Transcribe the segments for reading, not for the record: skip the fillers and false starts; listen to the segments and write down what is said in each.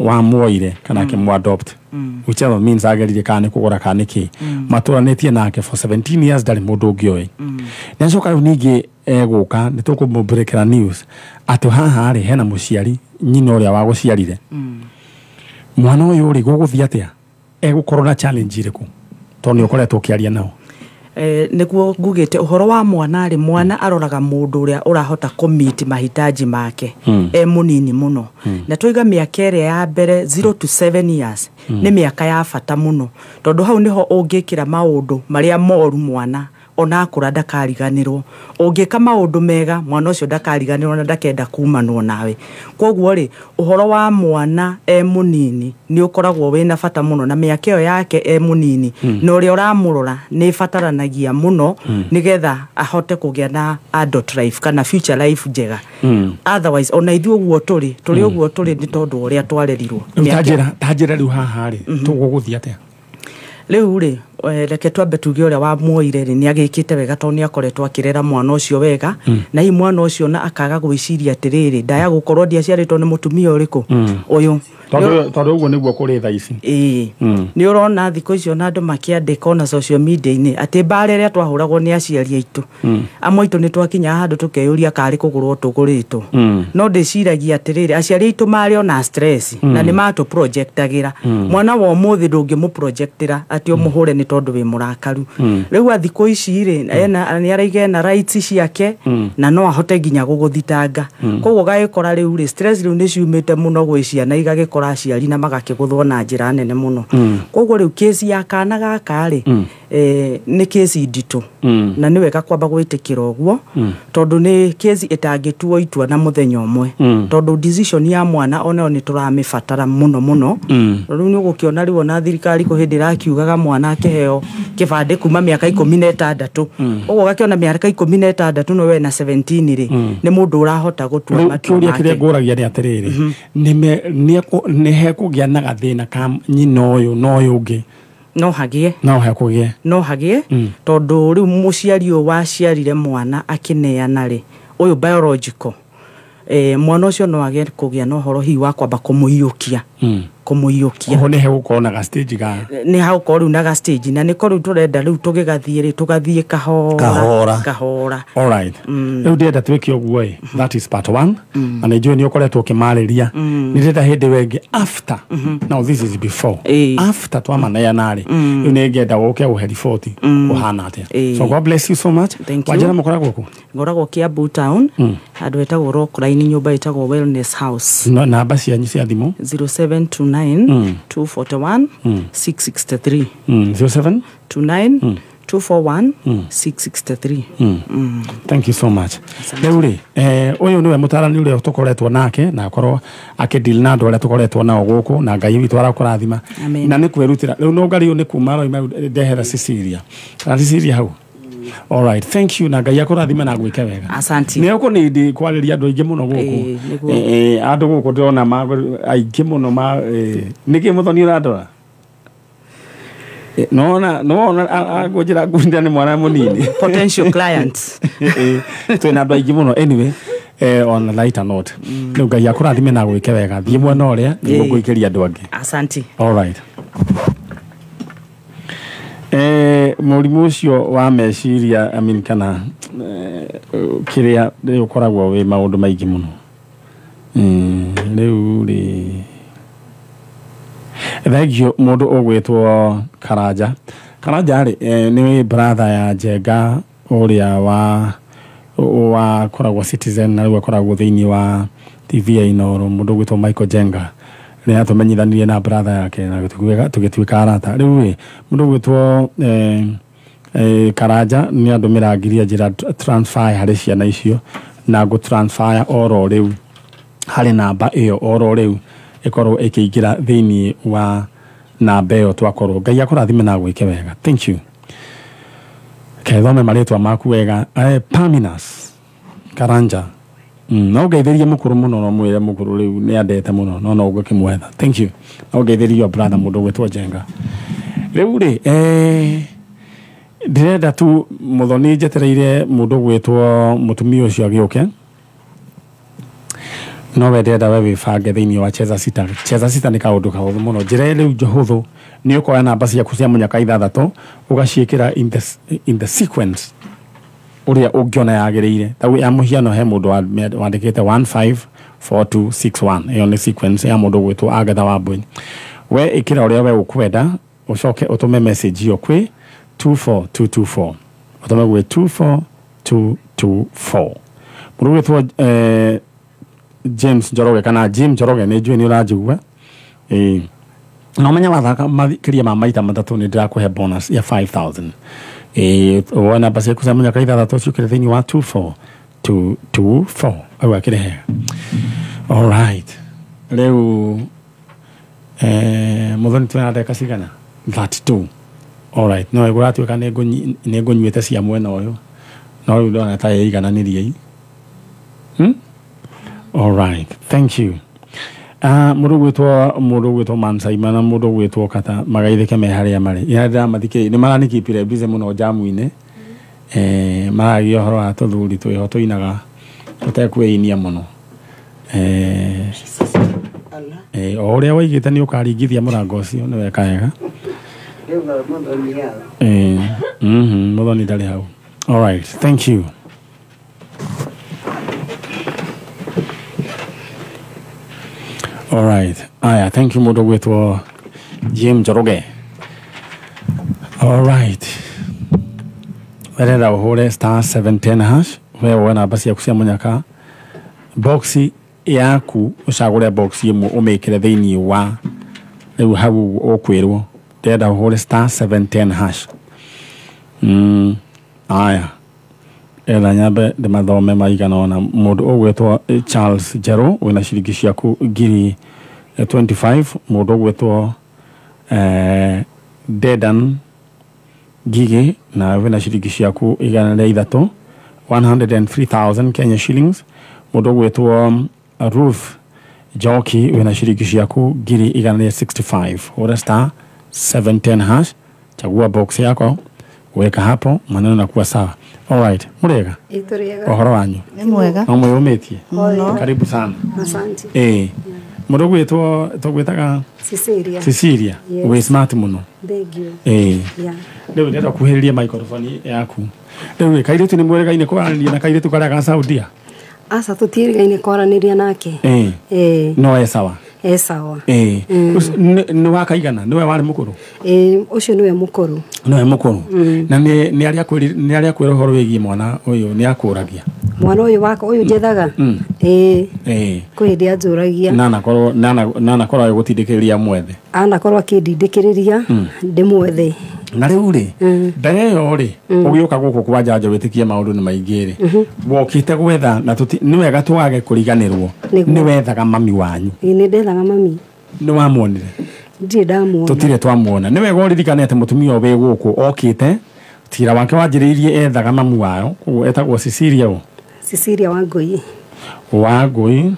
Wamuoire kana akĩmũ adopt, whichever means ageririe, kana nĩ kũgũra kana nĩ kĩ, matũranĩtie nake for 17 years, ndarĩ mũndũ ũngĩ oĩ. Nĩ acoka rĩu ningĩ egũka nĩ tũkũmũbreakĩra news atĩ haha rĩ hena mũciari, nyina ũrĩa wagũciarire mwana ũyũ rĩ, gũgũthiĩ atĩa? Egũkorwo na challenge irĩkũ, tondũ nĩ ũkoretwo ũkĩaria nao? Nĩguo ngugĩte ũhoro wa mwana rĩ, mwana aroraga mũndũ ũrĩa ũrahota kũmeet mahitaji make e mũnini mũno. Na twaiga mĩaka ĩrĩa ya mbere, 0 to 7 years, nĩ mĩaka ya bata mũno, tondũ hau nĩho ũngĩkĩra maũndũ marĩa moru, mwana ona akũra ndakariganĩrwo. Ũngĩka maũndũ mega, mwana ũcio ndakariganĩrwo na ndakenda kumanwo nawe. Koguo rĩ, ũhoro wa mwana e mũnini nĩ ũkoragwo wĩna bata mũno, na mĩaka ĩyo yake e mũnini na ũrĩa ũramũrora nĩ ĩbataranagia mũno, nĩgetha ahote kũgĩa na adult life kana future life njega. Otherwise ona ithuĩ ũguo tũrĩ ũguo tũrĩ nĩ tondũ wa ũrĩa twarerirwo. Rĩu ta njĩra rĩu haha rĩ, tũgũgũthiĩ atĩa? Rĩu rĩ, reke twambe tuge ũrĩa wamuoire rĩ, nĩ agĩkĩte wega, tondũ nĩ akoretwo akĩrera mwana ũcio wega, na hihi mwana ũcio na akaga gwĩciria atĩrĩrĩ, ndaya gũkorwo ndiaciarĩtwo nĩ mũtumia ũrĩkũ ũyũ. Tondũ ũguo nĩguo kũrĩ thaa ici. Ĩĩ. Nĩ ũrona thikũ icio na andũ makĩandĩka ona social media-inĩ atĩ mbara ĩrĩa twahũragwo nĩ aciari aitũ, amwe aitũ nĩ twakinyaga handũ tũkeyũria karĩ kũgũrwo tũgũrĩtwo. No ndĩciragia atĩrĩrĩ, aciari aitũ marĩ ona stress na nĩ matũ projectagĩra. Mwana wa ũmũthĩ ndũngĩmũ projectĩra atĩ ũmũhũre nĩ tondũ wĩ mũrakaru. Rĩu a thikũ ici rĩ, ena nĩ araiga ena rights ciake na no ahote nginya gũgũthitanga. Koguo ũgagĩkora rĩu rĩ, stress rĩu nĩ ciumĩte mũno gwĩ ciana, igagĩkora aciari na magakĩgũthwo na njĩra nene mũno. Koguo rĩu kesi ya kana gaka rĩ, nĩ kesi nditũ, na nĩ wega kwamba gwĩtĩkĩra ũguo, tondũ nĩ kesi ĩtangĩtuo itua na mũthenya ũmwe, tondũ decision ya mwana onayo nĩ tũramĩbatara mũno mũno. Rĩu nĩ ũgũkĩona rĩu ona thirikari kũ hĩndĩ ĩrakiugaga mwana akĩheo kĩbandĩ kuma mĩaka 16. Ũguo ũgakĩona mĩaka 16, no we na 17 rĩ, nĩ mũndũ ũrahota gũtua Rĩu matua kĩũria kĩrĩa make. Ngũragia nĩ atĩrĩrĩ, nĩ hekũgĩa na gathĩna ka nyina ũyũ na ũyũ ũngĩ? No hagĩe. No hekũgĩe. No hagĩe, tondũ rĩu mũciari ũyũ waciarire mwana akĩneana rĩ, ũyũ biological, mwana ũcio no agĩe kũgĩa na ũhoro hihi wa kwamba kũmũiyũkia, kũmũiyũkia. Oho nĩ hegũkorwo na ga stage ga Nĩ hagũkorwo rĩu na ga stage, na nĩko rĩu tũrenda rĩu tũgĩgathiĩ rĩ, tũgathiĩ kahora. Kahora. Kahora. Alright, rĩu ndĩrenda twĩke ũguo ĩ, that is part one, na nĩ njũĩ nĩ ũkoretwo ũkĩmarĩria. Nĩ ndĩrenda hĩndĩ ĩyo ĩngĩ, after, now this is before, after twamaneana rĩ, rĩu nĩ ngenda ũke ũhe riboti ũhana atĩa. So God bless you so much. Thank you. Wanjĩra mũkoragwo kũ? Ngoragwo Kiambu town, handũ hetagwo Rockline, nyũmba ĩtagwo Wellness House. Namba cianyu cia thimũ? 0729 241 663. 07 29 241 663. Thank you so much. Rĩu rĩ, ũyũ nĩwe mũtarani ũrĩa tũkoretwo nake na akorwo akĩdeal na andũ arĩa tũkoretwo nao gũkũ, na Ngai witũ arakũrathima. Amen. Na nĩ kwĩrutĩra rĩu no ngari nĩ kuma roima ndehera Cecilia na Cecilia hau. Alright, thank you, na Ngai akũrathime na gwĩke wega. Asante. Nĩ ũkũnindi kwarĩria andũ aingĩ mũno gũkũ. Ĩĩ, nĩguo. Andũ gũkũ ndĩrona aingĩ mũno ma nĩkĩ mũthoni ũrandora? Nona angũnjĩra ngunda nĩ mwana mũnini. Potential clients. Twĩna andũ aingĩ mũno. Anyway, on a lighter note, rĩu Ngai akũrathime na gwĩke wega. Thiĩ mwena ũrĩa nĩguo ngũikĩria andũ angĩ. Asante. Alright. Mũrimũ ũcio wa meciria, I mean, kana kĩrĩa rĩu ũkoragwo wĩ maũndũ maingĩ mũno. Rĩu rĩ, thengio mũndũ ũgwĩtwo Karanja. Karanja rĩ, nĩ brother ya Njenga ũrĩa wa wakoragwo Citizen na rĩu akoragwo thĩinĩ wa TV ya Inooro, mũndũ ũgwĩtwo Michael Jenga nĩ atũmenyithanirie na brother yake na tũgĩtuĩka arata. Rĩu rĩ, mũndũ ũgwĩtwo Karanja nĩ andũmĩra ngiria njĩra transfer harĩ ciana icio, na ngũ transfer oro rĩu harĩ namba ĩyo, oro rĩu ĩkorwo ĩkĩingĩra thĩinĩ wa namba ĩyo twakorwo. Ngai akũrathime na gwĩke wega. Thank you. Kethome marĩtwa maku wega, Paminas Karanja. No ngeithĩrie mũkũrũ mũno, no mwĩre mũkũrũ rĩu nĩ andete mũno, no no ngũkĩmwetha. Thank you. No ngeithĩrie your brother, mũndũ ũgwĩtwo Njenga. Rĩu rĩ, ndĩrenda tu mũthoni njetereire mũndũ ũgwĩtwo mũtumia ũcio agĩũke. No we ndĩrenda we wĩbange thĩinĩ wa Cheza Sita. Cheza Sita nĩ kaũndũ kahũthũ mũno. Njĩra rĩu hũthũ nĩ ũkoya namba ciaku cia mũnyaka ithathatũ ũgaciĩkĩra in the sequence ũrĩa ũngĩona yagĩrĩire. Ta ya mũhiano he mũndũ wandĩkĩte 154261, ĩyo nĩ sequence ya mũndũ ũgwĩtwo Agatha Wambui. We ĩkĩra ũrĩa we ũkwenda, ũcoke ũtũme message ĩyo kwĩ 24224, ũtũme gwĩ 24224. Mũndũ ũgwĩtwo James Njoroge kana Jim Njoroge, nĩ njũĩ nĩ ũranjigua. Na ũmenye wathaka makĩria ma maita matatũ nĩ ndĩrakũhe bonus ya 5000. Woe namba ciaku cia mũnyaka ithathatũ ciũkĩre thĩinĩ wa 24224. Au akĩrĩ hega. Alright, rĩu mũthoni twĩna ndagĩka cigana? 32. Alright, no ĩgũratuĩka nĩ ngũnyuĩte cia mwena ũyũ, no rĩu ndona ta ĩigananĩrie. Alright, thank you. Mũndũ ũgwĩtwo Mansaima na mũndũ ũgwĩtwo Kata magaithĩke me harĩa marĩ. Ira ndĩramathikĩrĩria nĩ maranikipire busy mũno jamu-inĩ. Maragia ũhoro wa tũthuri twĩho tũinaga tũtekwĩinia mũno. O ũrĩa waigĩte nĩ ũkaringithia mũrango ũcio nĩ weka wega. Mũthoni ndarĩ hau. Alright, thank you. Alright, aya, thank you mũndũ gwĩtwo Jim Njoroge. Alright, werenda ũhũre star 710 hash, we woe namba ciaku cia mũnyaka boxi yaku, ũcagũre boxi ĩmwe ũmĩkĩre thĩinĩ wa rĩu hau ũkwĩrwo. Ndĩrenda ũhũre star 710 hash. Aya, etha nyambe ndĩmathome maigana ũna. Mũndũ ũgwĩtwo Charles Njerũ wĩna ciringi ciaku ngiri 25. Mũndũ ũgwĩtwo Dedan Ngigĩ na wĩna ciringi ciaku 103, 103,000 Kenya shillings. Mũndũ ũgwĩtwo Ruth Njoki wĩna ciringi ciaku ngiri 165. Hũra star 710 hash, chagua box yako, weka hapo, maneno nakuwa sawa. Alright, mũrĩega? Ũhoro wanyu? Nĩ mwega. No mwĩyũmĩtie? Mũno. Karibu sana. Asante. Mũndũ ũgwĩtwo tũgwĩtaga Cecilia. Cecilia. Yes. Wĩ smart mũno. Thank you. Yeah. Rĩu ndĩrenda kuhĩrĩria microphone yaku. Rĩu kairĩtu nĩ mwĩrĩgaine kwaranĩria na kairĩtu karĩa ga Saudia? Aca tũtiĩrĩgaine kwaranĩria nake. No e sawa. E sawa. Nĩ wakaigana? Nĩwe warĩ mũkũrũ? Ũcio nĩwe mũkũrũ. Nĩwe mũkũrũ. Na nĩ arĩa akwĩra ũhoro wĩgiĩ mwana ũyũ nĩ akũragia? Mwana ũyũ wakwa ũyũ njethaga? Kwĩ hĩndĩ anjũragia. Nanakorwo agĩgũtindĩkĩrĩria mwethe. Anakorwo akĩndindĩkĩrĩria ndĩmwethe. Na rĩu rĩ, mbere ĩyo rĩ, ũgĩũka gũkũ kwa njanjo wĩtĩkie maũndũ nĩ maingĩ rĩ, wokĩte gwetha na nĩ wega twage kũriganĩrwo, nĩ wethaga mami wanyu. Nĩ ndethaga mami. Nĩ wamuonire? Ndirĩ ndamuona. Tũtirĩ twamuona. Nĩ wega ũririkane atĩ mũtumia ũyũ wĩ gũkũ okĩte, cira wake wanjĩrĩirie ethaga mamu wao, koguo etagwo Cecilia ũ? Cecilia Wangũi. Wangũi.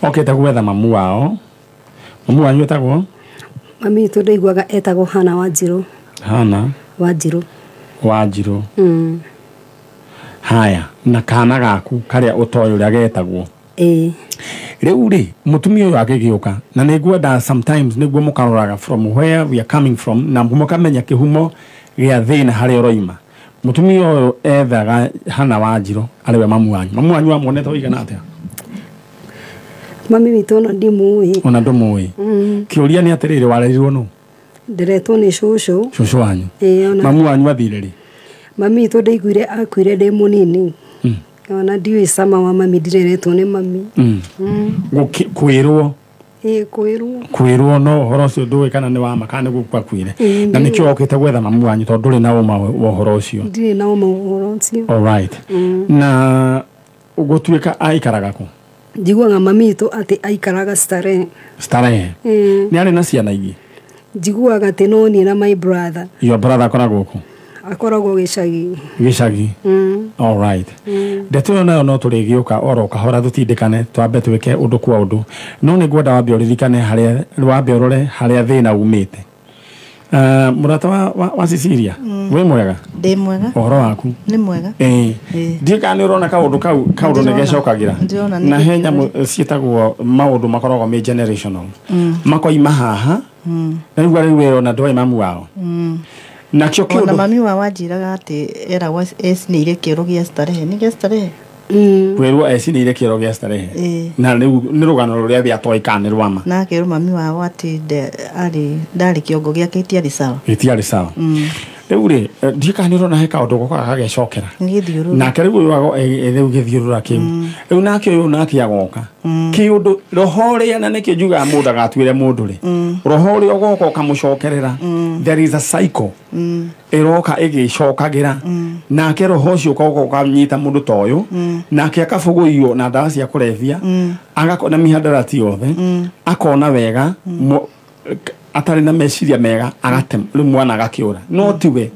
Okĩte gwetha mamu wao. Mamu wanyu etagwo? Mami witũ ndaiguaga etagwo Hana Wanjirũ. Hana Wanjirũ. Wanjirũ. Haya, na kana gaku karĩa ũtoĩ ũrĩa getagwo. Rĩu rĩ, mũtumia ũyũ agĩgĩũka, na nĩngwenda sometimes nĩguo mũkaroraga from where we are coming from, na mũkamenya kĩhumo gĩa thĩna harĩa ũroima. Mũtumia ũyũ ethaga Hana Wanjirũ arĩ we mamu wanyu. Mamu wanyu wamuonete ũigana atĩa? Mami witũ ona ndimũĩ. Ona ndũmũĩ. Kĩũria nĩ atĩrĩrĩ, warerirwo nũ? Nderetwo nĩ cũcũ. Cũcũ wanyu? Ona. Mamu wanyu athire rĩ? Mami witũ ndaiguire akuire ndĩ mũnini. Ona ndiũĩ cama wa mami, ndireretwo nĩ mami. Kwĩrwo? Kwĩrwo. Kwĩrwo no ũhoro ũcio ndũĩ kana nĩ wa ma kana nĩ gũkua akuire. Na nĩkĩo okĩte gwetha mamu wanyu tondũ ndũrĩ na ũma wa ũhoro ũcio. Ndirĩ na ũma wa ũhoro ũcio. Alright. Na gũtuĩka aikaraga kũ? Njiguaga mami witũ atĩ aikaraga Starehe. Starehe. Nĩ arĩ na ciana ingĩ? Njiguaga atĩ no niĩ na my brother. Your brother akoragwo kũ? Akoragwo gĩcagi. Gĩcagi. Alright. Ndeto ĩyo nayo no tũrĩgĩũka oro kahora tũtindĩkane twambe twĩke ũndũ kwa ũndũ. No nĩ ngwenda wambe ũririkane harĩa, wambe ũrore harĩa thĩna umĩte. Mũrata wa Cecilia, wĩ mwega? Ndĩ mwega. Ũhoro waku? Nĩ mwega. Ndiĩ kana nĩ ũrona kaũndũ kau, kaũndũ nĩ gecokagĩra. Na he nyamũ ciĩtagwo maũndũ makoragwo me generational. Makoima haha, na rĩu rĩu wĩrona ndwai mamu wao. Nakĩo kĩũndũ ona mami wa wanjĩraga atĩ eragwo ecinĩire kĩoro gĩa starehe. Nĩ gĩa starehe? Kwĩrwo ecinĩire kĩoro gĩa starehe. Na rĩu nĩ rũgano rũrĩa thĩ atoĩ kana nĩ rwama. Na akĩrwo mami wao atĩ ndarĩ kĩongo gĩake gĩtiarĩ sawa. Gĩtiarĩ sawa. Rĩu rĩ, ndiĩ kana nĩ ũrona he kaũndũ gokaga gagecokera. Gĩthiũrũra. Nake rĩu ũyũ rĩu gĩthiũrũra kĩu. Rĩu nake ũyũ nake agoka. Kĩũndũ roho ũrĩa na nĩkĩo njugaga mũndũ agatuĩre mũndũ rĩ. Roho ũrĩa ũgoka ũkamũcokerera. There is a cycle. Ĩroka ĩgĩcokagĩra. Nake roho ũcio ũkoka ũkanyita mũndũ ta ũyũ. Nake akabũgũiyo na ndawa cia kũrebia. Agakona mihadarati yothe. Akona wega. Atarĩ na meciria mega agatem rĩu mwana agakĩũra no tiwe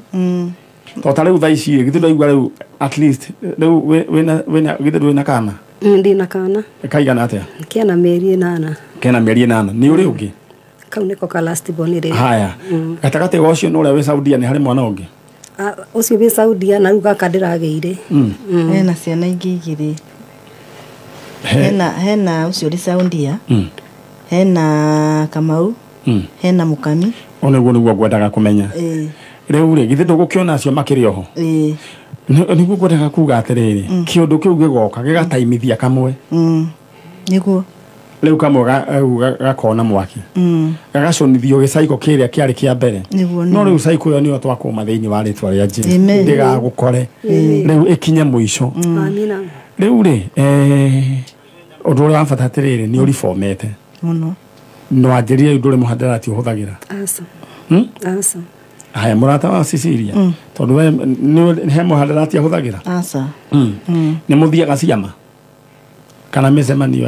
to ta rĩu thaa ici githĩ ndwaigua rĩu at least rĩu wĩna githĩ ndwĩna kana? Ndĩna kana. Kaigana atĩa? Kena mĩeri 8. Kena mĩeri 8. Nĩ ũrĩ ũngĩ? Kau nĩko ka last born rĩrĩ. Haya. Gatagatĩ ga ũcio na ũrĩa wĩ Saudia nĩ harĩ mwana ũngĩ? Ũcio wĩ Saudia na rĩu gaka ndĩragĩire. Hena ciana ingĩ igĩrĩ. Hena ũcio ũrĩ Saudia. Hena Kamau. Hena Mukami. Ona guo nĩguo ngwendaga kũmenya. Rĩu rĩ, githĩ ndũgũkĩona acio makĩrĩ oho? Nĩguo ngwendaga kuga atĩrĩrĩ, kĩũndũ kĩu gĩgoka gĩgataimithia kamwe. Nĩguo. Rĩu kamwe gakona mwaki. Gagacũnithio gĩcaiko kĩrĩa kĩarĩ kĩa mbere. No rĩu caiko ĩyo nĩyo twakũma thĩinĩ wa rĩtwa rĩa Jesũ. Ndĩgagũkore. Rĩu ĩkinye mũico. Amina. Rĩu rĩ, ũndũ ũrĩa wa bata atĩrĩrĩ, nĩ ũribomete. Mũno. No anjĩrire rĩu ndũrĩ mũhandarati ũhũthagĩra. Aca. Aca. Haya, mũrata wa Cecilia, tondũ we nĩ he mũhandarati ahũthagĩra? Aca. Nĩ mũthiaga ciama kana mĩcemanio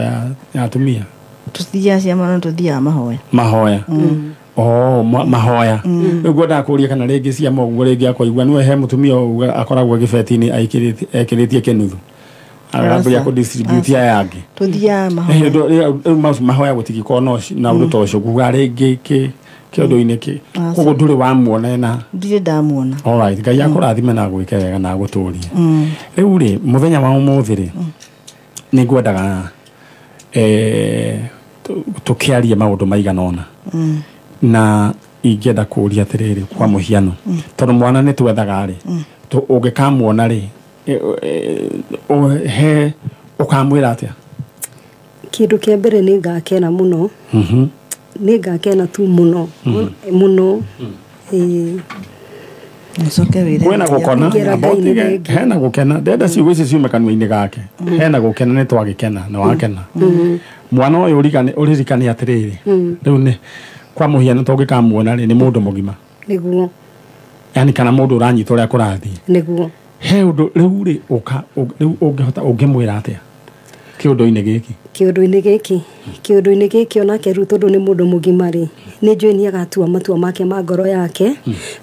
ya atumia? Tũthiaga ciama no tũthiaga mahoya. Mahoya. Oh, mahoya. Rĩu ngwendaga kũũria kana rĩngĩ ciama ũguo rĩngĩ akoigua nĩwe he mũtumia akoragwo gĩbeti-inĩ ekĩrĩtie kĩnuthu. Agambĩrĩria kũ distribute aya angĩ. Tũthiaga mahoya. Rĩu mahoya gũtingĩkorwo na ũndũ ta ũcio kuga rĩngĩ kĩũndũ-inĩ kĩ. Koguo ndũrĩ wamuona ena? Ndirĩ ndamuona. Alright, Ngai akũrathime na agwĩke wega na agũtũrie. Rĩu rĩ, mũthenya wa ũmũthĩ rĩ, nĩ ngwendaga tũkĩarie maũndũ maigana ũna. Na ingĩenda kũũria atĩrĩrĩ kwa mũhiano, tondũ mwana nĩ twethaga rĩ, ũngĩkamuona rĩ, he ũkamwĩra atĩa? Kĩndũ kĩa mbere nĩ ngakena mũno. Nĩ ngakena tu mũno. Mũno. Ũcoke wĩre. Kwĩna gũkona, hena gũkena, ndenda ciugo ici ciume kanua-inĩ gake. Hena gũkena nĩ twagĩkena, nĩ wakena. Mwana ũyũ ũririkane atĩrĩrĩ, rĩu nĩ kwa mũhiano tũngĩkamuona rĩ, nĩ mũndũ mũgima. Nĩguo. Yaani kana mũndũ ũranyita ũrĩa kũrathiĩ. Nĩguo. He ũndũ rĩu rĩ, ũka rĩu ũngĩhota ũngĩmwĩra atĩa kĩũndũ-inĩ gĩkĩ? Kĩũndũ-inĩ gĩkĩ, kĩũndũ-inĩ gĩkĩ onake rĩu tondũ nĩ mũndũ mũgima rĩ, nĩ njũĩ nĩ agatua matua make ma ngoro yake,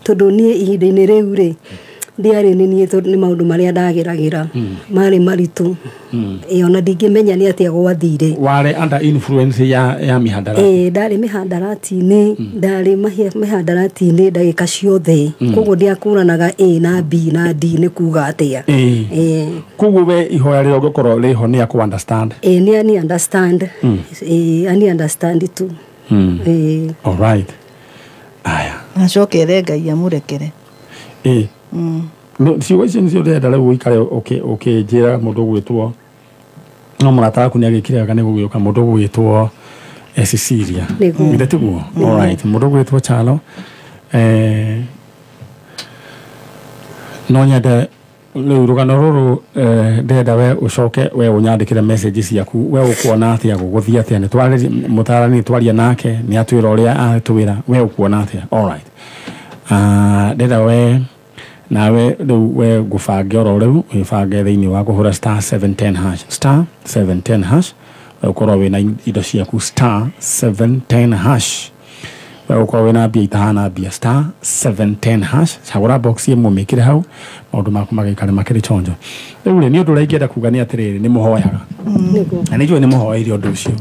tondũ niĩ ihinda-inĩ rĩu rĩ, ndiarĩ nĩ niĩ tondũ nĩ maũndũ marĩa ndageragĩra marĩ maritũ. Ona ndingĩmenya nĩ atĩa gwathire. Warĩ under influence ya mihandarati? Ndarĩ mihandarati-inĩ, ndarĩ mihandarati-inĩ ndagĩka ciothe. Koguo ndiakũranaga A na B na D nĩ kuga atĩa. Koguo we ihoya rĩrĩa ũngĩkorwo rĩho nĩ akũ understand? Nĩ ani understand. Ani understand tu. All right. Aya. Acokere Ngai amũrekere. Ciugo icio nĩcio ndĩrenda rĩu ũikare ũkĩnjĩra mũndũ ũgwĩtwo no mũrata waku nĩ agĩkire wega nĩ gũgĩũka mũndũ ũgwĩtwo Cecilia. Githĩ tiguo? All right. Mũndũ ũgwĩtwo Chalo, no nyende rĩu rũgano rũrũ ndĩrenda we ũcoke we ũnyandĩkĩre message ciaku, we ũkuona atĩa gũgũthiĩ atĩa, nĩ twarĩrie mũtaarani twaria nake nĩ atwĩra ũrĩa atwĩra, we ũkuona atĩa? All right. Ndĩrenda we nawe rĩu we ngũbange oro rĩu wĩbange thĩinĩ wa kũhũra star 710 hash, star 710 hash, we ũkorwo wĩna indo ciaku star 710 hash, we ũkorwo wĩna mbia itahana mbia star 710 hash, cagũra box ĩmwe mĩkĩre hau maũndũ maku magĩikare makĩrĩ chonjo. Rĩu rĩ, nĩ ũndũ ũrĩa ingĩenda kuga nĩ atĩrĩrĩ, nĩ mũhoyaga na nĩ njũĩ nĩ mũhoeire ũndũ ũcio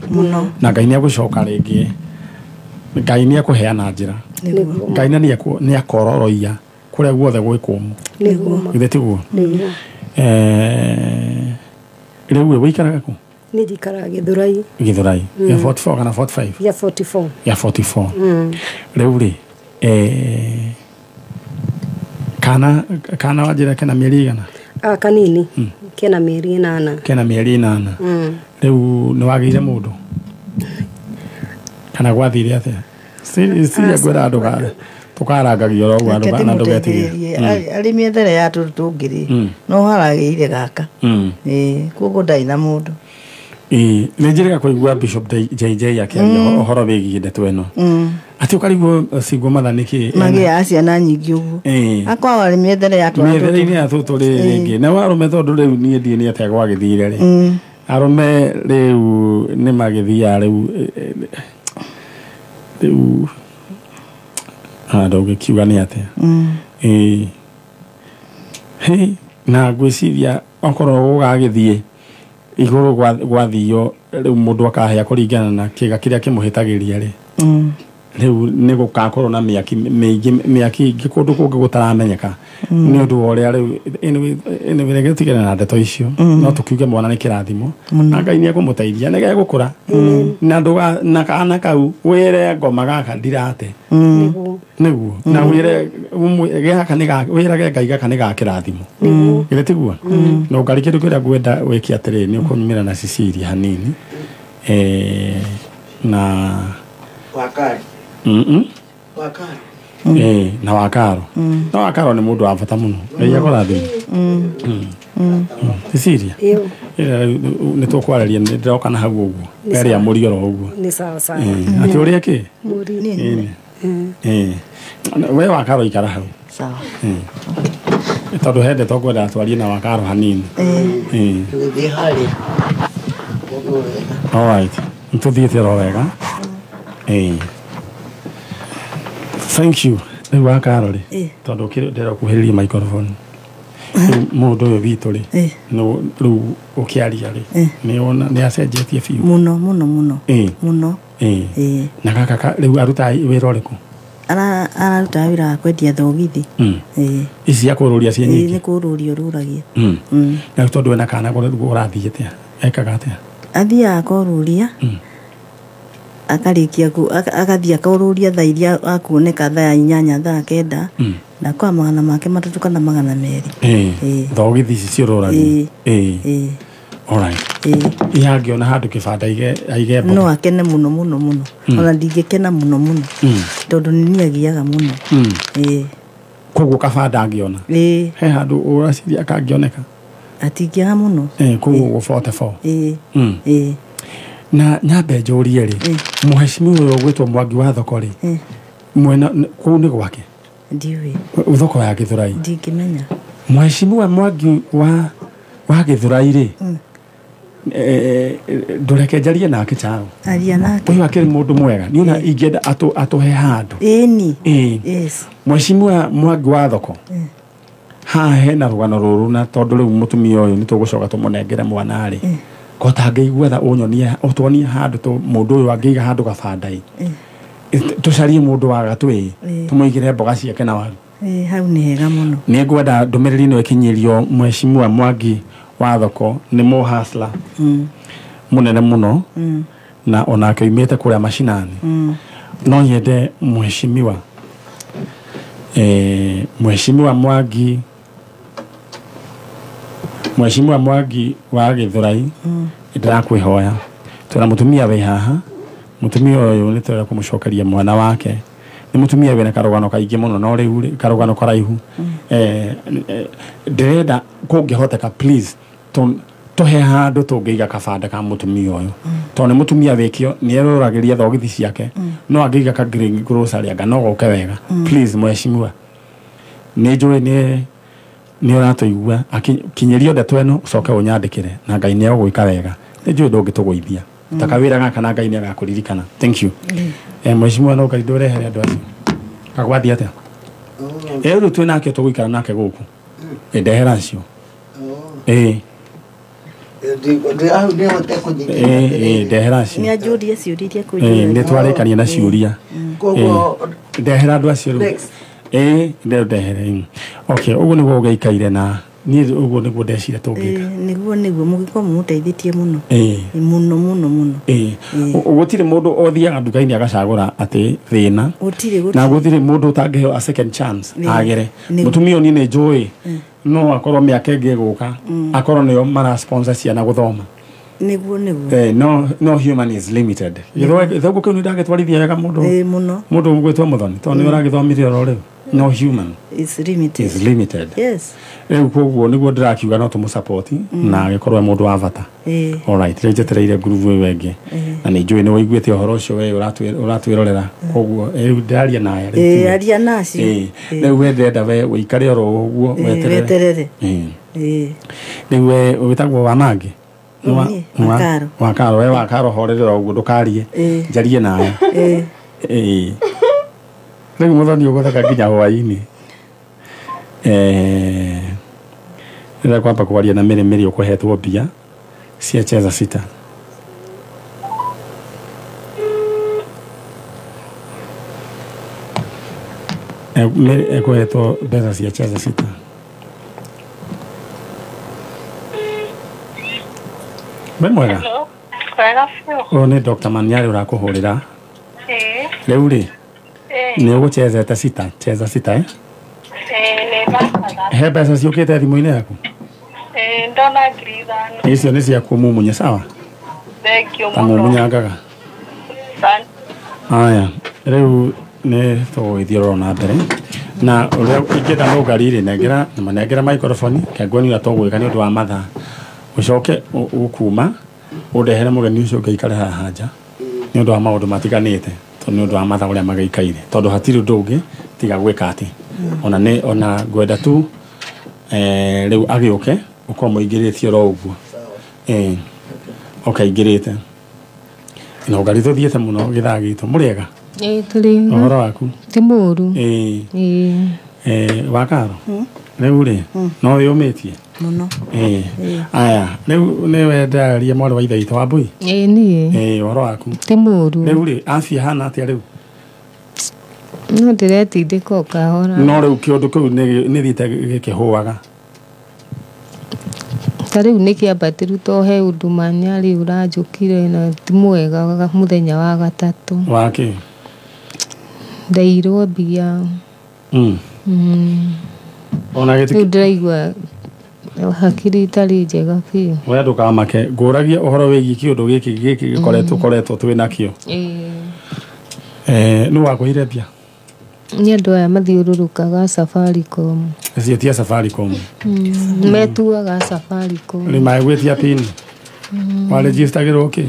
na Ngai nĩ egũcoka rĩngĩ Ngai nĩ ekũheana njĩra. Ngai nĩ akororoia kũrĩa guothe gwĩ kũmũ. Githĩ tiguo? Rĩu wĩikaraga kũ? Nĩ njikaraga Gĩthũrai. Gĩthũrai. Ya 44 kana 45? Ya 44. Ya 44. Rĩu rĩ kana wanjĩra kena mĩeri igana? Kanini. Kena mĩeri 8. Kena mĩeri 8. Rĩu nĩ wagĩire mũndũ? Kana gwathire atĩa? Ciria ngwĩra andũ tũkarangagio oro ũguo andũ na ndũgetigĩre. Arĩ mĩethere ya tũtũ tũngĩ no haragĩire gaka. Koguo ndarĩ na mũndũ. Nĩ njĩrĩga kũigua Bishop JJ akĩaria ũhoro wĩgiĩ ndeto ĩno. Atĩ ũkarigwo single mother nĩkĩ? Magĩaga ciana nyingĩ ũguo. Akoragwo arĩ mĩethere ya twana tũtũ. Mĩethere-inĩ ya tũtũ rĩ rĩngĩ. Na arũme tondũ rĩu niĩ ndiĩ nĩ atĩa gwagĩthire rĩ. Arũme rĩu nĩ magĩthiaga rĩu rĩu ndũngĩkiuga nĩ atĩa. Na ngwĩciria okorwo gũgagĩthiĩ igũrũ gwathio rĩu mũndũ akahĩa kũringana na kĩga kĩrĩa kĩmũhĩtagĩria rĩ. Rĩu nĩ gũgakorwo na mĩaki mĩingĩ mĩaki ĩngĩ kũndũ kũngĩ gũtaramenyeka nĩ ũndũ wa ũrĩa rĩu anyway reke tũtigane na ndeto icio no tũkiuge mwana nĩ kĩrathimo na Ngai nĩ ekũmũteithia nĩ gegũkũra na na kana kau wĩre ngoma gaka ndirate nĩguo na wĩre gaka nĩ wĩrage Ngai gaka nĩ ga kĩrathimo githĩ tiguo no ngarĩ kĩndũ kĩrĩa ngwenda wĩke atĩrĩrĩ nĩ ũkũnyumĩra na Cecilia hanini na Wakari. Wakari. Na Wakaro. Na Wakaro nĩ mũndũ wa bata mũno. Ngai akũrathime. Cecilia. Nĩ tũkwarĩria nĩ ndĩroka na hau ũguo. Ĩrĩa mũri oro ũguo. Nĩ sawa sawa. Atĩ ũrĩa kĩ? Mũri. We Wakaro ikara hau. Sawa. Tondũ he ndeto ngwenda twarie na Wakaro hanini. Tũgĩthiĩ harĩa. All right. Nĩtũthiĩte oro wega. Thank you. Rĩu Wakaro rĩ tondũ ndĩrenda kuhĩrĩria microphone. Rĩu mũndũ ũyũ witũ rĩ rĩu ũkĩaria rĩ nĩ acenjetie biũ. Mũno mũno mũno. Mũno. Na gaka rĩu arutaga wĩra ũrĩkũ? Ararutaga wĩra wa kwendia thogithi. Ici cia kũrũria ciĩ nyingĩ? Nĩ kũrũria ũrũragia. Na tondũ wĩna kana ũrathiĩ atĩa? Ekaga atĩa? Athiaga akorũria akarĩkia agathiĩ akorũria thaa iria akuoneka thaa 8 thaa 9 na kwa 300 kana 200. Thogithi ici ciũrũragia. All right. Ihe angĩona handũ kĩbanda aige mboga. No akene mũno mũno mũno. Ona ndingĩkena mũno mũno. Tondũ nĩ niĩ agiaga mũno. Koguo kabanda angĩona. He handũ ũraciria kangĩoneka? Atingĩaga mũno. Koguo 44. Na nyambe njũrie rĩ mũhecimiwa ũyũ ũgwĩtwo Mwangi wa thoko rĩ mwena kũu nĩ gwake? Ndiũĩ. Thoko ya Gĩthũrai? Ndingĩmenya. Mũhecimiwa Mwangi wa Gĩthũrai rĩ ndũreke njarie nake chao. Aria nake. Ũyũ akĩrĩ mũndũ mwega niona ingĩenda atũhe handũ. Ĩni. Yes. Mũhecimiwa Mwangi wa thoko haha hena rũgano rũrũ na tondũ rĩu mũtumia ũyũ nĩ tũgũcoka tũmũnengere mwana rĩ ko tangĩigua tha ũnyonie ũtuonie handũ mũndũ ũyũ angĩiga handũ gabanda-ĩ tũcarie mũndũ wa gatwĩ tũmũigĩre mboga ciake na waru. Hau nĩ hega mũno. Nĩ ngwenda ndũmĩrĩri ĩno ĩkinyĩrio Mũhecimiwa Mwangi wa thoko nĩ mũhasla mũnene mũno na onake oimĩte kũrĩa macinani. No nyende mũhecimiwa Mũhecimiwa Mwangi Mũhecimiwa Mwangi wa Gĩthũrai ndĩrakwĩhoya twĩna mũtumia wĩ haha mũtumia ũyũ nĩ tũrenda kũmũcokeria mwana wake nĩ mũtumia wĩna karũgano kaingĩ mũno no rĩu karũgano karaihu ndĩrenda kũngĩhoteka please tũhe handũ tũngĩiga kabanda ka mũtumia ũyũ tondũ nĩ mũtumia wĩkĩo nĩ erũragĩria thogithi ciake no angĩiga ka green grocery anga no goke wega. Please mũhecimiwa nĩ njũĩ nĩ ũratũigua kinyĩrio ndeto ĩno ũcoke ũnyandĩkĩre na Ngai nĩ egũgwĩka wega nĩ njũĩ ndũngĩtũgũithia ta kawĩra gaka na Ngai nĩ agakũririkana. Thank you. Mũhecimiwa no Ngai ndũrehere andũ acio kagwathiĩ atĩa? Rĩu twĩ nake tũgũikara nake gũkũ ndehera acio. Hau nĩhote kũnyita. Ndehera acio. Nĩ anjũrie ciũria iria kũnjũria. Nĩ twarĩkania na ciũria. Koguo ndehera andũ acio rĩu. Ndehere. Okay, ũguo nĩguo ũgĩikaire na niĩ ũguo nĩguo ndecire tũngĩka. Nĩguo mũgĩkorwo mũmũteithĩtie mũno. Mũno mũno mũno. Gũtirĩ mũndũ othiaga nduka-inĩ agacagũra atĩ thĩna. Gũtirĩ. Na gũtirĩ mũndũ ũtangĩheo a second chance agere. Mũtumia ũyũ niĩ nĩ njũĩ no akorwo mĩaka ĩngĩ ĩgũka akorwo nĩo mara sponsor ciana gũthoma. Nĩguo. No human is limited. Gĩthũngũ kĩu nĩ ndagĩtwarithia wega mũndũ. Mũno. Mũndũ ũgwĩtwo Mũthoni tondũ nĩ ũragĩthomire oro rĩu. No human is limited. Is limited. Yes. Rĩu koguo nĩguo ndĩrakiuga no tũmũsupport na agĩkorwo e mũndũ wa bata. All right, rĩu njetereire ngurubu ĩyo ĩngĩ. Na nĩ njũĩ nĩ waiguĩte ũhoro ũcio we ũratwĩrorera. Koguo rĩu ndĩraria nawe. Aria nacio. Rĩu we ndĩrenda we ũikare oro ũguo weterere. Rĩu we wĩtagwo Wanangi. Wakaro. Wakaro, we Wakaro horerera ũguo ndũkarie. Njarie nawe. Rĩu Mũthoni ũgũtheka nginya hwaĩ-inĩ. Rĩrĩa kwamba kwaria na Mĩrĩ Mĩrĩ ũkũhetwo mbia cia cheza sita. Mĩrĩ ĩkũhetwo mbeca cia cheza sita. Wĩ mwega? Kwega biũ. Ũyũ nĩ Dr. Maniari ũrakũhũrĩra. Rĩu rĩ nĩ ũgũchezete sita, cheza sita Nĩ thakaga. He mbeca ciũkĩte thimũ-inĩ yaku? Ndona 5,000. Icio nĩ ciaku mumunye sawa? Thank you Ta mũno. mumunyangaga. Aya, rĩu nĩ tũgũgĩthiĩ oro na mbere. Na ũrĩa ingĩenda mũngari rĩ nengera na manengera microphone kengweni ũrĩa tũgwĩka nĩ ũndũ wa mathaa. Ũcoke ũkuma ũndehere mũgeni ũcio ũngĩikare haha nja nĩ ũndũ wa maũndũ matiganĩte. Tondũ nĩ ũndũ wa mathaa ũrĩa magĩikaire tondũ hatirĩ ũndũ ũngĩ tiga gwĩka atĩ ona nĩ ona ngwenda tu rĩu agĩũke ũkorwo mũingĩrĩtie oro ũguo ũkaingĩrĩte na ũngari tũthiĩte mũno gĩthaa gitũ mũrĩega. Tũrĩ ũhoro waku ti mũũru. Wakaro rĩu rĩ no wĩyũmĩtie mũno. Aya rĩu nĩ wendaria mwarĩ wa ithe witũ wa Mbui? Niĩ. Ũhoro waku ti mũũru. Rĩu rĩ afya hana atĩa rĩu? No ndĩretindĩka o kahora. No rĩu kĩũndũ kĩu nĩ thiĩte gĩkĩhũaga. Ta rĩu nĩ kĩambatĩru to he ũndũ Manyarĩ ũranjũkire na ti mwega mũthenya wa gatatũ. Wakĩ? Ndairwo mbia. Ona gĩtĩ rĩu ndĩraigua hakiri itarĩ njega biũ. We ndũkamake ngũragia ũhoro wĩgiĩ kĩũndũ gĩkĩ gĩkĩ gĩkoretwo koretwo twĩ nakĩo. Nũ wakũheire mbia? Nĩ andũ aya mathiũrũrũkaga Safaricom. Acio ti a Safaricom. Metuaga Safaricom. Rĩ magwĩtia pin? Warejistagĩrwo kĩ?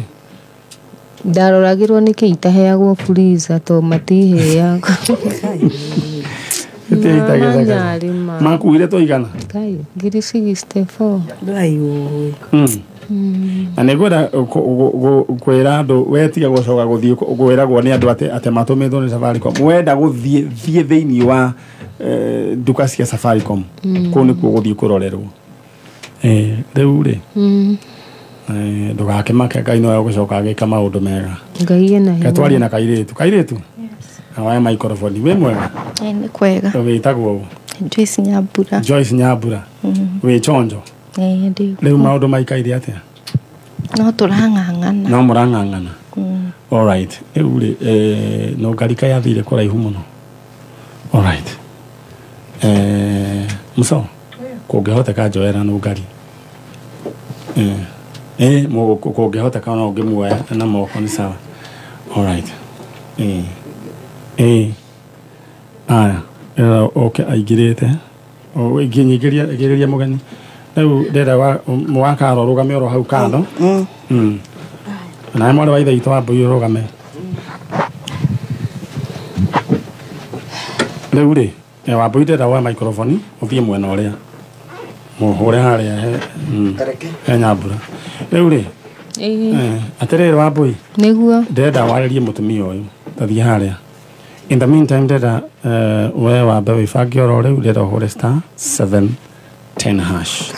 Ndaroragĩrwo nĩkĩ itaheagwo freezer to matiheaga. Makuire tũigana? Kai, 64,000. Na nĩ ngwenda kwĩra andũ we tiga gũcoka gũthiĩ kwĩragwo nĩ andũ atĩ matũmĩtwo nĩ Safaricom. Wenda gũthiĩ thiĩ thĩinĩ wa nduka cia Safaricom. Kũu nĩkuo gũthiĩ kũrorerwo. Rĩu rĩ ndũgakĩmake Ngai no egũcoka agĩka maũndũ mega. Ngai ena hinya. Katwarie na kairĩtu. Kairĩtu? Awa microphone wĩ mwega? Nĩ kwega. Wĩtagwo ũ? Joyce Nyambura. Joyce Nyambura. Wĩ chonjo? Ndĩ. Rĩu maũndũ maikaire atĩa? No tũrang'ang'ana. No mũrang'ang'ana. All right. Rĩu rĩ no ngarika yathire kũraihu mũno. All right. Muso kũngĩhoteka njoera no ngari. Kũngĩhoteka no ngĩmuoya na moko nĩ sawa. All right. Aya, oke aingĩrĩte. Ingĩnyingĩria mũgeni. Rĩu ndĩrenda Wakaro rũgame oro hau kando. Nawe mwarĩ wa ithe witũ wa Mbui ũrũgame. Rĩu rĩ, Wambui ndĩrenda woe microphone ũthiĩ mwena ũrĩa. Mũhũre harĩa he Nyambura. Rĩu rĩ, atĩrĩrĩ Wambui. Nĩguo. Ndĩrenda warĩrie mũtumia ũyũ. Tathiĩ harĩa. In the meantime ndĩrenda we wambe wĩbange oro rĩu ndĩrenda ũhũre star 710 hash.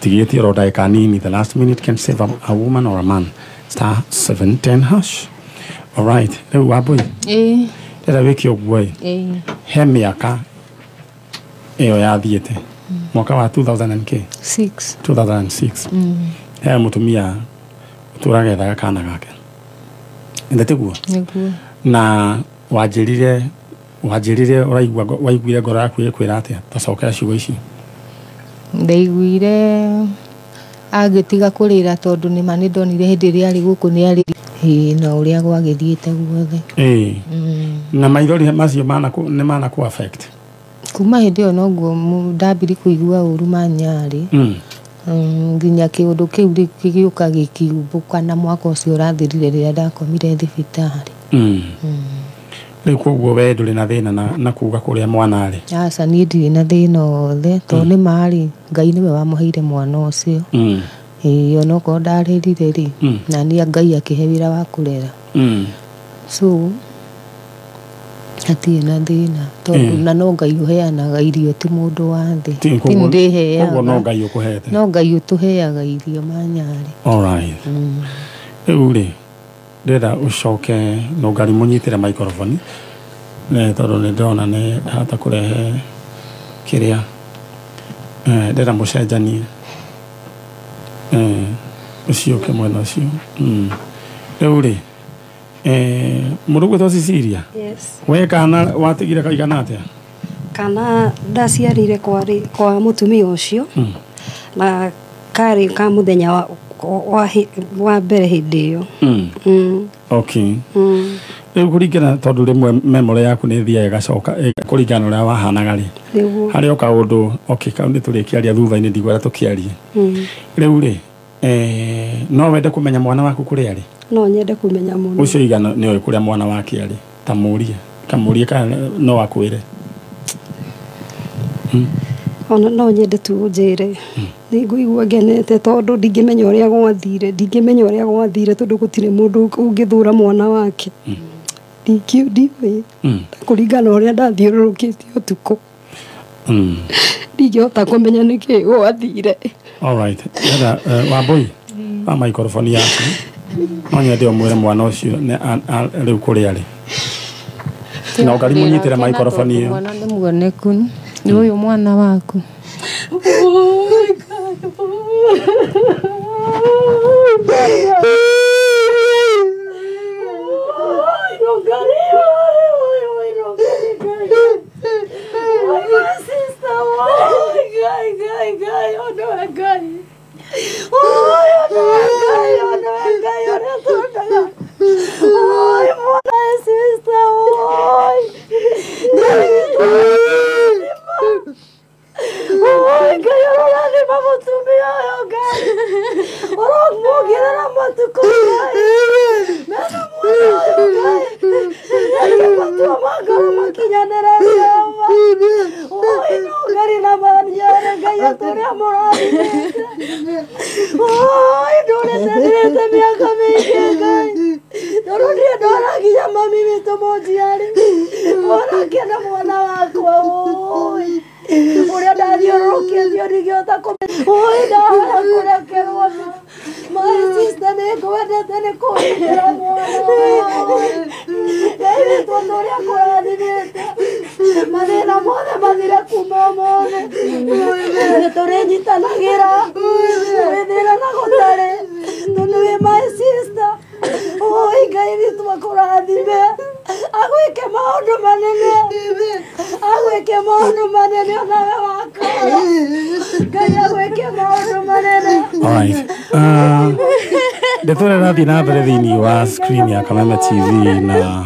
Tũtigĩtie oro ndagĩka nini. The last minute can save a woman or a man. *710 hash. Alright, rĩu Wambui, Ĩĩ. Ndĩrenda wĩke ũguo ĩ. Ĩĩ. He mĩaka ĩyo yathiĩte mwaka wa 2000 and k 6. 2006, he mũtumia ũtũraga ethaga kana gake. Ĩndĩ tiguo? Nĩguo. Na wanjĩrire ũraigua waiguire ngoro yaku ĩkwĩra atĩa? Tacokera ciugo icio. Ndaiguire agĩtiga kũrĩra, tondũ nĩma nĩ ndonire hĩndĩ ĩrĩa arĩ gũkũ nĩ arĩ. Ĩĩ, na ũrĩa gwagĩthiĩte guothe. Ĩĩ. Na maithori macio nĩ mana kũ affect? Kuma hĩndĩ ĩyo noguo ndambiri kũigua ũru manyarĩ. Nginya kĩũndũ kĩu gĩgĩũka gĩkiumbũka na mwaka ũcio ũrathirire rĩrĩa ndakomire thibitarĩ. Rĩu koguo we ndũrĩ na thĩna na kuga kũrĩa mwana arĩ? Aca, niĩ ndirĩ na thĩna wothe, tondũ nĩ marĩ Ngai nĩwe wamũheire mwana ũcio. Ĩĩ, onokorwo ndarĩrire rĩ, na niĩ Ngai akĩhe wĩra wa kũrera. So hatirĩ na thĩna, tondũ na no Ngai ũheanaga irio, ti mũndũ wa thĩ. Ti Ti ndĩheaga. Koguo no Ngai ũkũhete? No Ngai ũtũheaga irio manyarĩ. Alright. Rĩu rĩ, ndĩrenda ũcoke no ngari mũnyitĩre microphone, tondũ nĩ ndĩrona nĩ hata kũrehe kĩrĩa. Ndĩrenda mũcenjanie. Ũcio ũke mwena ũcio. Rĩu rĩ, mũndũ ũgwĩtwo Cecilia? Yes. We kana watigire kaigana atĩa? Kana ndaciarire kwarĩ kwa mũtumia ũcio, na karĩ ka mũthenya wa mbere hĩndĩ ĩyo. Okay. Rĩu kũringana, tondũ rĩmwe memory yaku nĩ ĩthiaga ĩgacoka kũringana na ũrĩa wahanaga rĩ, harĩ o kaũndũ, okay, kau nĩ tũrĩkĩaria thutha-inĩ, ndigwenda tũkĩarie. Rĩu rĩ, no wende kũmenya mwana waku kũrĩa arĩ? No nyende kũmenya mũno. Ũcio igana nĩ oĩ kũrĩa mwana wake arĩ? Ta mũrie, kamũrie kana no akwĩre. Ona no nyende tu ũnjĩre, nĩ ngũigua ngenete, tondũ ndingĩmenya ũrĩa gwathire, ndingĩmenya ũrĩa gwathire, tondũ gũtirĩ mũndũ ũngĩthũra mwana wake. Ndiũĩ, kũringana na ũrĩa ndathiũrũrũkĩte ũtukũ, ndingĩhota kũmenya nĩkĩĩ gwathire. Alright. Ndĩrenda Wambui, wa microphone yaku, no nyende ũmwĩre mwana ũcio rĩu kũrĩa arĩ. Na ũngari mũnyitĩre microphone ĩyo. Mwana nĩ muoneku, nĩ ũyũ mwana waku. Alright. Ndeto ĩrĩa ĩrathiĩ na mbere thĩinĩ wa screen ya Kameme TV na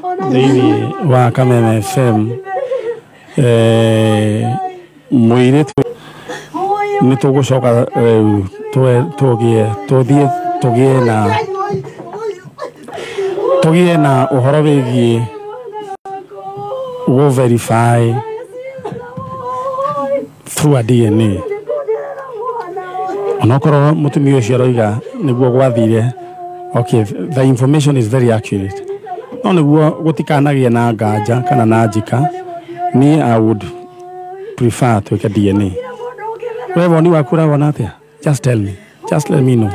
thĩinĩ wa Kameme FM, mũirĩtu nĩ tũgũcoka rĩu tũgĩe tũthiĩ tũgĩe na ũhoro wĩgiĩ gũ verify through a DNA, onokorwo mũtumia ũcio aroiga nĩguo gwathire. Okay, the information is very accurate, no nĩguo gũtikanagĩe na nganja kana na njika, niĩ I would prefer twĩke DNA. We woni waku ũrawona atĩa? Just tell me. Just let me know.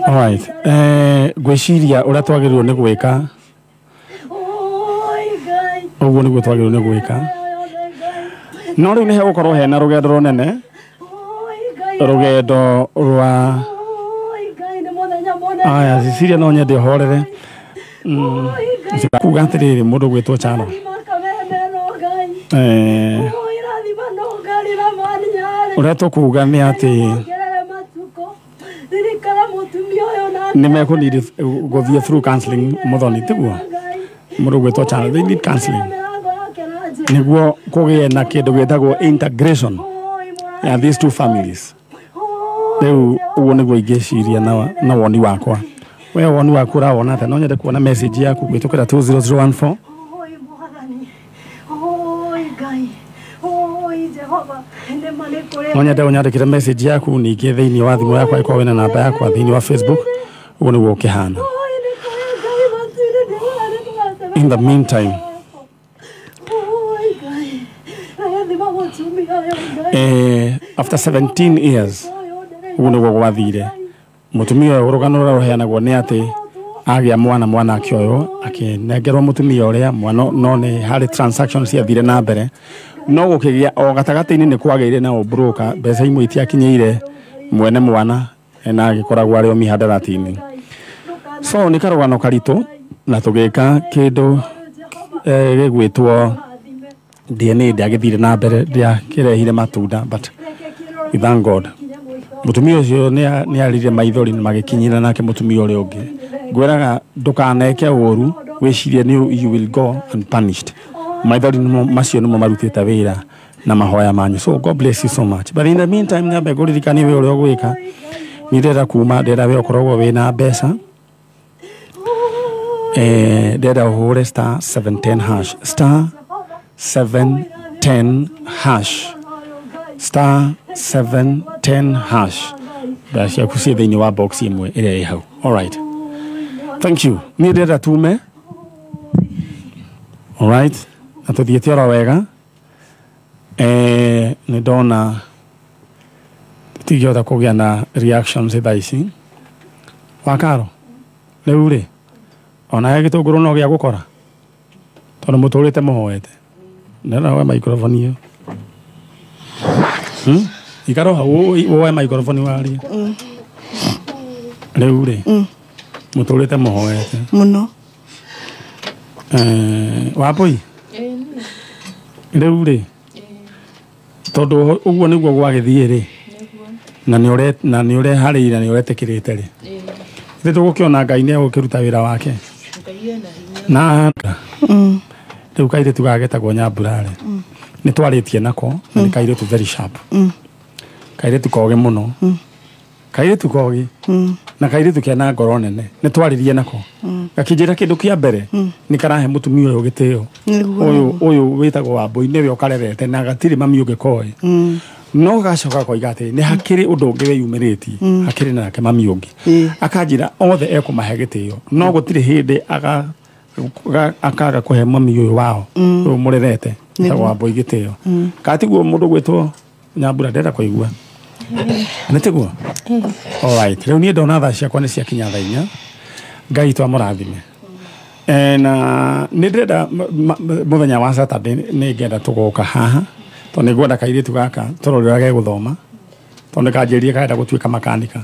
All right. Gwĩciria ũrĩa twagĩrĩirwo nĩ gwĩka ũguo nĩguo twagĩrĩirwo nĩ gwĩka no rĩu nĩ hegũkorwo hena rũgendo rũnene rũgendo rwa aya Cecilia no nyende ũhorere kuga atĩrĩrĩ mũndũ gwĩtwo Charo ũrĩa tũkuga nĩ atĩ nĩ mekũnidi gũthiĩ through counseling mũthoni tiguo mũndũ gwĩtwo Charo they need counseling nĩguo kũgĩe na kĩndũ gĩtagwo integration ya these two families. Rĩu ũguo nĩguo ingĩciria na woni wakwa. We woni waku ũrawona atĩa? No nyende kuona message yaku gwĩtũkĩra 20014. No nyende ũnyandĩkĩre message yaku ningĩ thĩinĩ wa thimũ yakwa ĩkorwo wĩna namba yakwa thĩinĩ wa Facebook ũguo nĩguo ũkĩhana. In the meantime, after 17 years ũguo nĩguo gwathire mũtumia ũyũ rũgano rũrĩa rũheanagwo nĩ atĩ agĩa mwana mwana akĩoywo akĩnengerwo mũtumia ũrĩa mwana no nĩ harĩ transactions ciathire na mbere no gũkĩgĩa o gatagatĩ-inĩ nĩ kwagĩire na ũbroka mbeca imwe itiakinyĩire mwene mwana na agĩkoragwo arĩ o mihadarati-inĩ. So nĩ karũgano karitũ na tũgĩka kĩndũ gĩgwĩtwo DNA ndĩagĩthire na mbere ndĩakĩrehire matunda but we thank God. Mũtumia ũcio nĩ arire maithori na magĩkinyĩra nake mũtumia ũrĩa ũngĩ. Ngwĩraga ndũkaneke ũru wĩcirie nĩ you will go unpunished. Maithori macio nĩmo marutĩte wĩra na mahoya manyu. So God bless you so much. But in the meantime nyambe ngũririkanie wĩ ũrĩa ũgwĩka. Nĩ ndĩrenda kuma ndĩrenda we ũkoragwo wĩna mbeca ndĩrenda ũhũre star 710 hash star 710 hash star 710 hash mbeca ciaku ciĩ thĩinĩ wa box ĩmwe ĩrĩa ĩ hau. All right. Thank you. Niĩ ndĩrenda tume. All right. Na tũthiĩte oro wega. Nĩ ndona tũtingĩhota kũgĩa na reactions thaa ici. Wakaro rĩu rĩ onawe gĩtũngũrũ no gĩa gũkora tondũ mũtũrĩte mũhoete. Ndĩrenda woe microphone ĩyo. Ikara hau woe microphone warie. Rĩu rĩ mũtũrĩte mũhoete mũno. Wambũi rĩu rĩ tondũ ũguo nĩguo gwagĩthiĩ rĩ na nĩ ũreharĩire na nĩ ũretĩkĩrĩte rĩ ithe tũgũkĩona Ngai nĩ egũkĩruta wĩra wake na rĩu kairĩtu gaka getagwo Nyambura rĩ nĩ twarĩtie nako na nĩ kairĩtu very sharp kairĩtu kogĩ mũno kairĩtu kogĩ na kairĩtu kena ngoro nene nĩ twarĩrie nako gakĩnjĩra kĩndũ kĩa mbere nĩ karahe mũtumia ũyũ gĩtĩo ũyũ wĩtagwo Wambũi nĩwe ũkarerete na gatirĩ mami ũngĩ koĩ no gacoka koiga atĩ nĩ hakĩrĩ ũndũ ũngĩ wĩyumĩrĩtie hakĩrĩ nake mami ũngĩ akanjĩra othe ekũmahe gĩtĩo no gũtirĩ hĩndĩ akaga kũhe mami ũyũ wao ũyũ mũrerete wĩtagwo Wambũi gĩtĩo katiguo mũndũ gwĩtwo Nyambura ndĩrenda kũigua nĩ tiguo. All right. Rĩu niĩ ndona thaa ciakwa nĩ ciakinya thaa inya. Ngai twamũrathime. Na nĩ ndĩrenda mũthenya wa Saturday nĩ ngenda tũgoka haha tondũ nĩ ngwenda kairĩtu gaka tũrore ũrĩa gegũthoma tondũ nĩ kanjĩrire karenda gũtuĩka makanika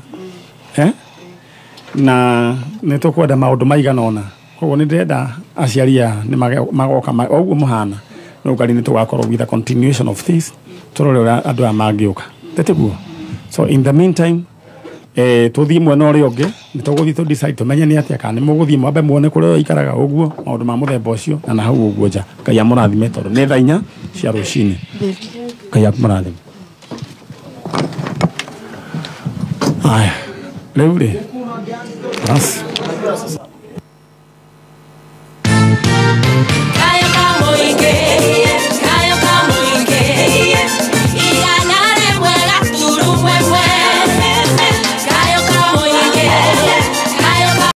na nĩ tũkwenda maũndũ maigana ũna koguo nĩ ndĩrenda aciari aya nĩ magoka ũguo mũhana no ngari nĩ tũgakorwo with a continuation of this tũrore ũrĩa andũ aya mangĩũka tĩtiguo. So in the meantime tũthiĩ mwena ũrĩa ũngĩ nĩ tũgũthiĩ tũ decide tũmenye nĩ atĩa kana nĩ mũgũthiĩ mwambe muone kũrĩa ũikaraga ũguo maũndũ ma mũthemba ũcio na hau ũguo nja. Ngai amũrathime tondũ nĩ thaa inya cia rũcinĩ. Ngai amũrathime. Aya rĩu rĩ bas.